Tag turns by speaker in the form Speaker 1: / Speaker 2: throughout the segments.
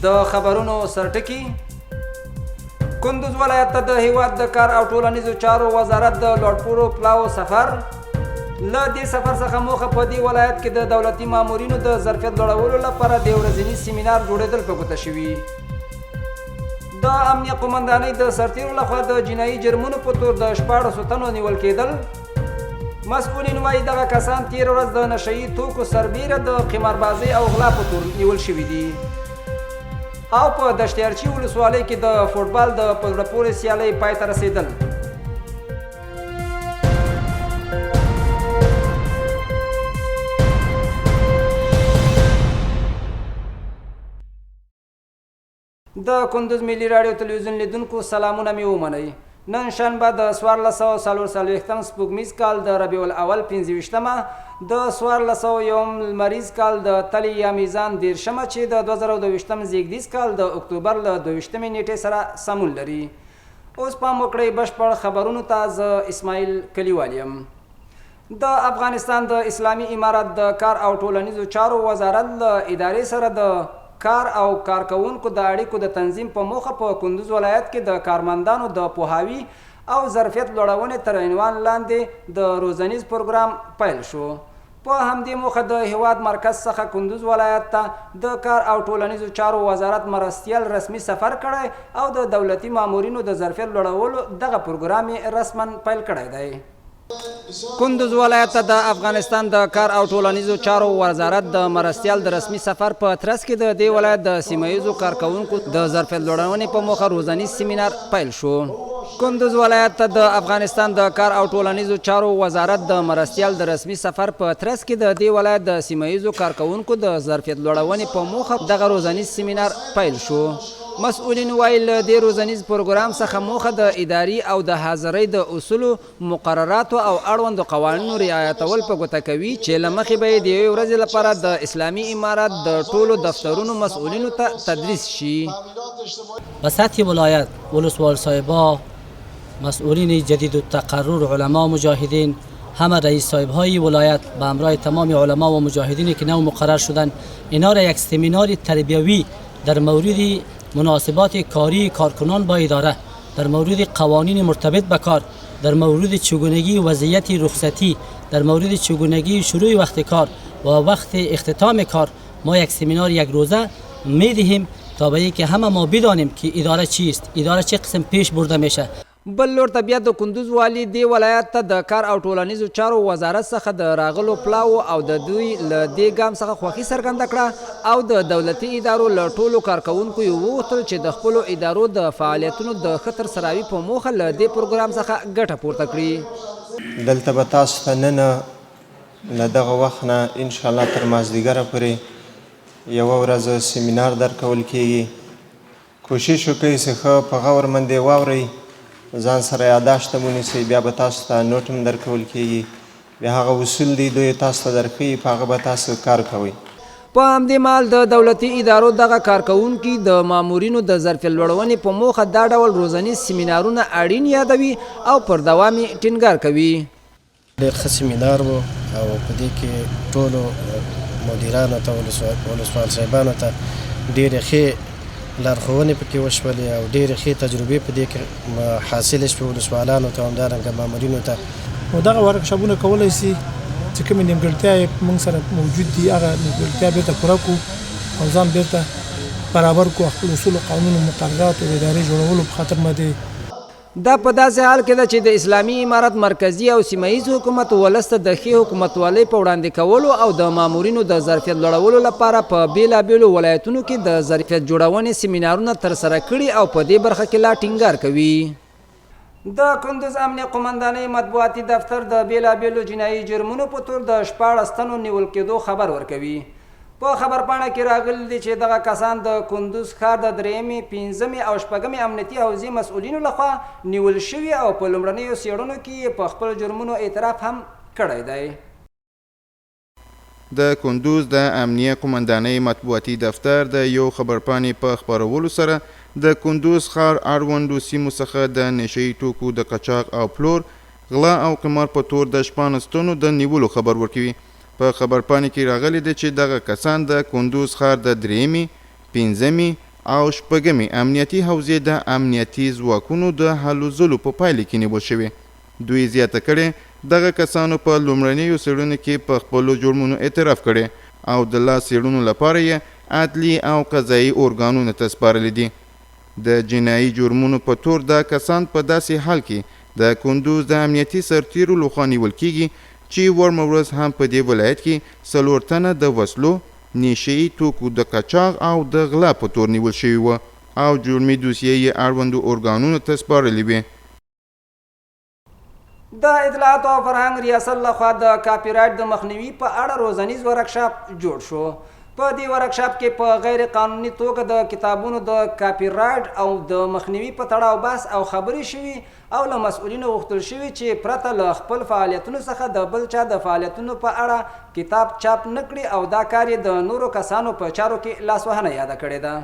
Speaker 1: د خبرونو سرټکي: کندوز ولایت ته د هیواد د کار او ټولنیزو چارو وزارت د لوړپوړو پلاوو سفر. له دې سفر څخه موخه په دې ولایت کې د دولتي مامورینو د ظرفیت لوړولو لپاره د ورځني سیمینار جوړېدل په ګوته شوي. د امنیه قومندانۍ د سرتیرو لخوا د جنایي جرمونو په تور د 16 تنو نیول کېدل. مسؤلین وايي دغه کسان تېره ورځ د نشه یي توکو سربېره د قماربازۍ او غلا په تور نیول شوي دي. او په دشت ارچي ولسوالۍ کې د فوټبال د په زړه پورې سیالۍ پای ته رسېدل. د کندوز ملي راډیو تلویزیون لیدونکو سلامونه مې ومنئ. نن شنبه د 1444 سپوږمیز کال د ربیع الاول 25مه، د 1401 لمریز کال د تلې یا میزان 30مه چې د 2022 زیږدیز کال د اکتوبر له 22مې نیټې سره سمون لري. اوس پام وکړئ بشپړ خبرونو ته، زه اسماعیل کلیوال یم. د افغانستان د اسلامي امارت د کار او ټولنیزو چارو وزارت له ادارې سره د کار او کارکوونکو د اړیکو د تنظیم په موخه په کندوز ولایت کې د کارمندانو د پوهاوي او ظرفیت لوړونې تر عنوان لاندې د روزنیز پروګرام پیل شو. په همدې موخه د هېواد مرکز څخه کندوز ولایت ته د کار او ټولنیزو چارو وزارت مرستیال رسمي سفر کړی او د دولتي مامورینو د ظرفیت لوړولو دغه پروګرام یې رسماً پیل کړی دی. کندوز ولایت ته د افغانستان د کار او ټولنیزو چارو وزارت د مرستیال د رسمي سفر په ترڅ کې د دې ولایت د سیمه ییزو کارکوونکو د ظرفیت لوړونې په موخه روزنیز سیمینار پیل شو. کندوز ولایت ته د افغانستان د کار او ټولنیزو چارو وزارت د مرستیال د رسمي سفر په ترڅ کې د دې ولایت د سیمه ییزو کارکوونکو د ظرفیت لوړونې په موخه دغه روزنیز سیمینار پیل شو. مسؤلین وايي، له دې روزنیز پروګرام څخه موخه د اداري او د حاضرۍ د اصولو، مقرراتو او اړوندو قوانینو رعایتول په ګوته کوي چې له مخې به یې د یوې ورځې لپاره د اسلامي امارت د ټولو دفترونو مسؤلینو ته تدریس شي.
Speaker 2: به سطح ولایت ولسوال صاحبا مسئولین جدید التقرر علما مجاهدین همه رئیس صاحب های ولایت به همراه تمام علما و مجاهدینی که نو مقرر شدند اینا را یک سمینار تربیوی در مورد مناسبات کاری کارکنان با اداره، در مورد قوانین مرتبط به کار، در مورد چگونگی وضعیت رخصتی، در مورد چگونگی شروع وقت کار و وقت اختتام کار ما یک سمینار یک روزه می دهیم تا به که همه ما بدانیم که اداره چیست، اداره چه قسم پیش برده میشه.
Speaker 1: بل لور ته بیا د کندوز والي دې ولایت ته د کار او ټولنیزو چارو وزارت څخه د راغلو پلاوو او د دوی له دې ګام څخه خوښي څرګنده کړه او د دولتي ادارو له ټولو کارکوونکو یې وغوښتل چې د خپلو ادارو د فعالیتونو د ښه ترسراوي په موخه له دې پروګرام څخه ګټه پورته کړي.
Speaker 3: دلته به تاسو ته نن له دغه وخت نه انشاالله تر مازدیګره پورې یوه ورځ سیمینار درکول کیږي. کوشش وکړئ چې ښه په غور باندې واورئ، ځان سره یاداشت هم ونیسئ، بیا به تاسو ته نوټ هم درکول کېږي، بیا هغه اصول دي دوی یې تاسو ته درښيي، په هغه به تاسو کار کوئ.
Speaker 1: په همدې مهال د دولتي ادارو دغه کارکوونکي د مامورینو د ظرفیت لوړونې په موخه دا ډول روزنیز سیمینارونه اړین یادوي او پر دوام یې ټینګار کوي.
Speaker 4: ډېر ښه سیمینار وو او په دې کې ټولو مدیرانو ته، ولسوال صاحبانو ته ډېرې ښې لارښوونې پکې وشولې او ډېرې ښې تجربې په دې کې حاصلې شوې ولسوالانو ته او همدارنګه مامورینو ته.
Speaker 5: نو دغه ورکشاپونه کولای شي چې کومې نیمګړتیاوې موږ سره موجود دي هغه نیمګړتیا بیرته پوره کړو او ځان بیرته برابر کړو خپل اصولو، قانونو، مقرراتو او ادارې جوړولو په خاطر باندې.
Speaker 1: دا په داسې حال کې ده چې د اسلامي امارت مرکزي او سیمه ییز حکومت ولس ته د ښې حکومتولۍ په وړاندې کولو او د مامورینو د ظرفیت لوړولو لپاره په بېلابېلو ولایتونو کې د ظرفیت جوړونې سیمینارونه ترسره کړي او په دې برخه کې لا ټینګار کوي. د کندوز امنیه قومندانۍ مطبوعاتي دفتر د بېلابېلو جنايي جرمونو په تور د 16 تنو نیول کېدو خبر ورکوي. په خبرپاڼه کې راغلي دي چې دغه کسان د کندوز ښار د درېیمې، پنځمې او شپږمې امنیتي حوزې مسؤلینو لخوا نیول شوي او په لومړنیو څېړنو کې یې په خپلو جرمونو اعتراف هم کړی دی.
Speaker 6: د کندوز د امنیه قومندانۍ مطبوعاتي دفتر د یو خبرپاڼې په خپرولو سره د کندوز ښار اړوندو سیمو څخه د نشه یي توکو د قاچاق او پلور، غلا او قمار په تور د 16 تنو د نیولو خبر ورکوي. په خبرپاڼې کې راغلي دي چې دغه کسان د کندوز ښار د درېیمې، پنځمې او شپږمې امنیتي حوزې د امنیتي ځواکونو د هلو ځلو په پایلې کې نیول شوې. دوی زیاته کړې، دغه کسانو په لومړنیو څېړنو کې په خپلو جرمونو اعتراف کړی او د لا څېړنو لپاره یې عدلي او قضايي ارګانونو ته سپارلي دي. د جنايي جرمونو په تور دا کسان په داسې حال کې د کندوز د امنیتي سرتېرو لخوا نیول کېږي چې وړمه ورځ هم په دې ولایت کې څلور تنه د وسلو، نېشه يي توکو د قاچاق او د غلا په تور نیول شوي وو او جرمي دوسیې یې اړوندو ارګانونو ته سپارلې وې.
Speaker 1: د اطلاعاتو او فرهنګ ریاست لخوا د کاپي رایټ د مخنیوي په اړه روزنیز ورکشاپ جوړ شو. په دې ورکشاپ کې په غیر قانوني توګه د کتابونو د کاپي رایټ او د مخنیوي په تړاو بحث او خبرې شوي او له مسؤلینو غوښتل شوي چې پرته له خپل فعالیتونو څخه د بل چا د فعالیتونو په اړه کتاب چاپ نه کړي او دا کار یې د نورو کسانو په چارو کې لاسوهنه یاده کړې ده.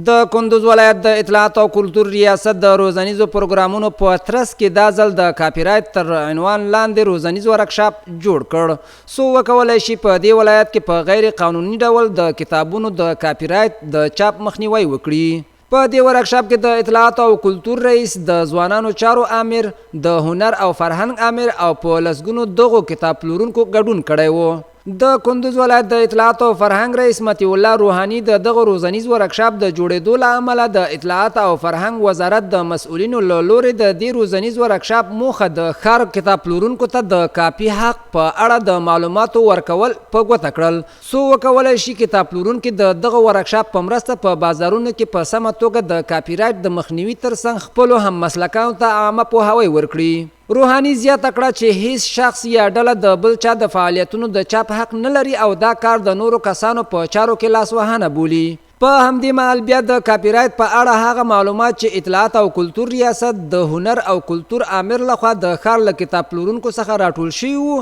Speaker 1: د کندوز ولایت د اطلاعاتو او کلتور ریاست د روزنیزو پروګرامونو په ترڅ کې دا ځل د کاپي رایټ تر عنوان لاندې روزنیز ورکشاپ جوړ کړ، څو وکولای شي په دې ولایت کې په غیر قانوني ډول د کتابونو د کاپي رایټ د چاپ مخنیوی وکړي. په دې ورکشاپ کې د اطلاعاتو او کلتور رئیس، د ځوانانو چارو آمر، د هنر او فرهنګ آمر او په لسګونو دغو کتاب پلورونکو ګډون کړی و. د کندوز ولایت د اطلاعاتو او فرهنګ رئیس مطیع الله روحاني د دغه روزنیز ورکشاپ د جوړېدو له امله د اطلاعات او فرهنګ وزارت د مسؤلینو له لورې د دې روزنیز ورکشاپ موخه د ښار کتاب پلورونکو ته د کاپي حق په اړه د معلوماتو ورکول په ګوته کړل څو وکولای شي کتاب پلورونکي د دغه ورکشاپ په مرسته په بازارونو کې په سمه توګه د کاپي رایټ د مخنیوي ترڅنګ خپلو هممسلکانو ته عامه پوهاوی ورکړي. روحاني زیاته کړه چې هیڅ شخص یا ډله د بل چا د فعالیتونو د چاپ حق نه لري او دا کار د نورو کسانو په چارو کې لاسوهنه بولي. په همدې مهال بیا د کاپي رایت په اړه هغه معلومات چې اطلاعات او کلتور ریاست د هنر او کلتور آمر لخوا د ښار له کتاب پلورونکو څخه راټول شوي وو،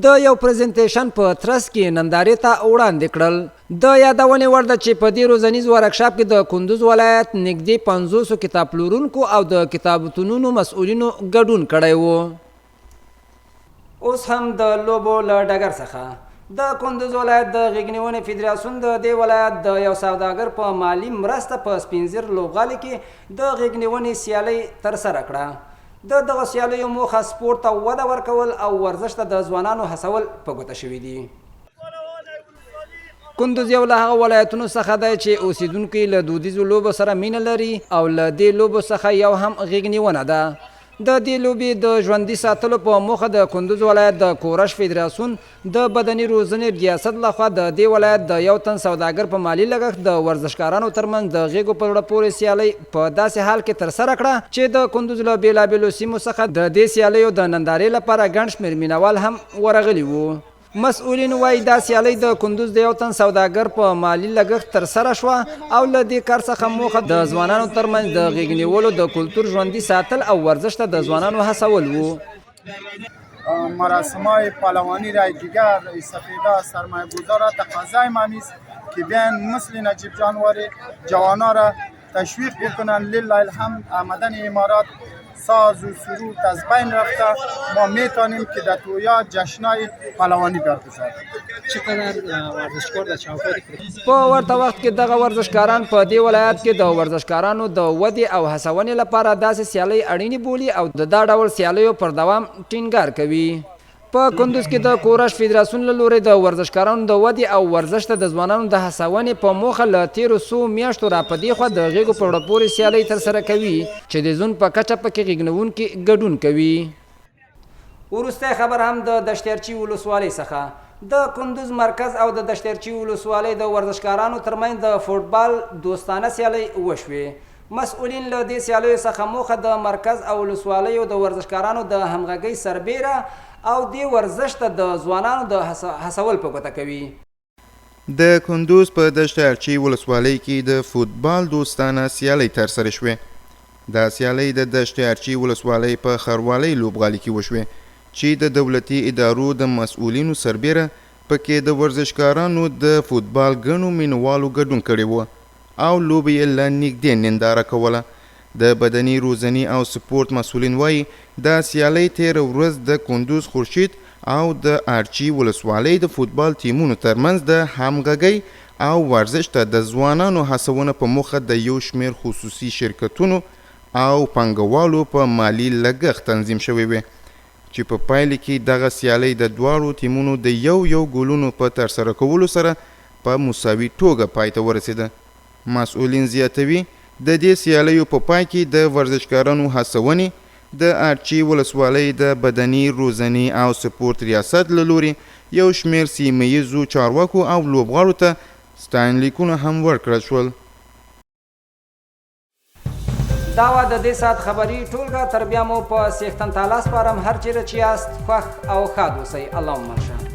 Speaker 1: د یو پرزنتیشن په ترڅ کې نندارې ته وړاندې کړل. د یادونې وړ ده چې په دې روزنیز ورکشاپ کې د کندوز ولایت نږدې پنځوسو کتاب پلورونکو او د کتابتونونو مسؤلینو ګډون کړی وو. اوس هم د لوبو له ډګر څخه د کندوز ولایت د غېږنیونې فدراسیون د دې ولایت د یو سوداګر په مالي مرسته په سپینزیر لوبغالي کې د غېږنیونې سیالۍ ترسره کړه. د دغو سیالیو موخه سپورت ته وده ورکول او ورزش ته د ځوانانو هڅول په ګوته شوي دي. کندوز یو له هغو ولایتونو څخه دی چې اوسېدونکي یې له دودیزو لوبو سره مینه لري او له دې لوبو څخه یو هم غېږنیونه ده. د دې لوبې د ژوندي ساتلو په موخه د کندوز ولایت د کورش فدراسیون د بدني روزنې ریاست لخوا د دې ولایت د یو تن سوداګر په مالي لګښت د ورزشکارانو ترمنځ د غېږو په زړه پورې سیالۍ په داسې حال کې ترسره کړه چې د کندوز له بېلابېلو سیمو څخه د دې سیالیو د نندارې لپاره ګڼ شمېر مینهوال هم ورغلي وو. مسؤلین وايي، دا سیالۍ د کندوز د یو تن سوداګر په مالي لګښت ترسره شوه او له دې کار څخه موخه د ځوانانو ترمنځ د غېږ نیولو د کلتور ژوندي ساتل او ورزش ته د ځوانانو هڅول وو.
Speaker 7: مراسمای پهلوانی را دیگر سفیدا سرمایه گذارا تقاضای ما نیست که بیان مثل نجیب جان واری جوانا را تشویق بکنن لله الحمد آمدن امارات ساز و سرور از بین رفته ما میتونیم که در تویا جشنای پهلوانی برگزار
Speaker 8: چقدر ورزشکار در چوکات
Speaker 1: په ورته وخت کې دغه ورزشکاران په دې ولایت کې د ورزشکارانو د ودې او هڅونې لپاره داسې سیالۍ اړینې بولي او د دا ډول سیالیو پر دوام ټینګار کوي. په کندوز کې د کورش فدراسیون له لورې د ورزشکارانو د ودې او ورزش ته د ځوانانو د هڅونې په موخه له تېرو څو میاشتو را په دې خوا د غېږو په زړه پورې سیالۍ ترسره کوي چې د زون په کچه پکې غېږنوونکي ګډون کوي. وروستی خبر هم د دشتیارچي ولسوالۍ څخه د کندوز مرکز او د دشتیارچي ولسوالۍ د ورزشکارانو ترمنځ د فوټبال دوستانه سیالۍ وشوې. مسؤلین له دې سیالیو څخه موخه د مرکز او ولسوالیو د ورزشکارانو د همغږۍ سربېره او دې ورزش ته د ځوانانو د هڅول په ګوته کوي.
Speaker 6: د کندوز په دشت ارچي ولسوالۍ کې د فوټبال دوستانه سیالۍ ترسره شوې. دا سیالۍ د دشت ارچي ولسوالۍ په ښاروالۍ لوبغالي کې وشوې، چې د دولتي ادارو د مسؤلینو سربېره په کې د ورزشکارانو د فوټبال ګڼو مینوالو ګډون کړی و. او لوبې یې له نږدې ننداره کوله. د بدني روزني او سپورت مسؤلین وايي، دا سیالۍ تېره ورځ د کندوز خورشید او د ارچي ولسوالۍ د فوټبال تیمونو ترمنځ د همغږۍ او ورزش ته د ځوانانو هڅونه په موخه د یو شمېر خصوصي شرکتونو او پانګوالو په مالي لګښت تنظیم شوې وې چې په پایلې کې دغه سیالۍ د دواړو تیمونو د یو یو ګولونو په ترسره کولو سره په مساوي ټوګه پای ته ورسېده. مسؤلین زیاتوي، د دې سیالیو په پای کې د ورزشکارانو هڅونې، د ارچي ولسوالۍ د بدني روزنې او سپورت ریاست له لوري یو شمېر سیمهییزو چارواکو او لوبغاړو ته ستاینلیکونه هم ورکړل شول.
Speaker 1: دا وه د دې ساعت خبري ټولګه. تر بیا مو په څښتن تعالی سپارم. هر چېرې چې یاست خوښ او ښاد اوسئ. الله مو مل شه.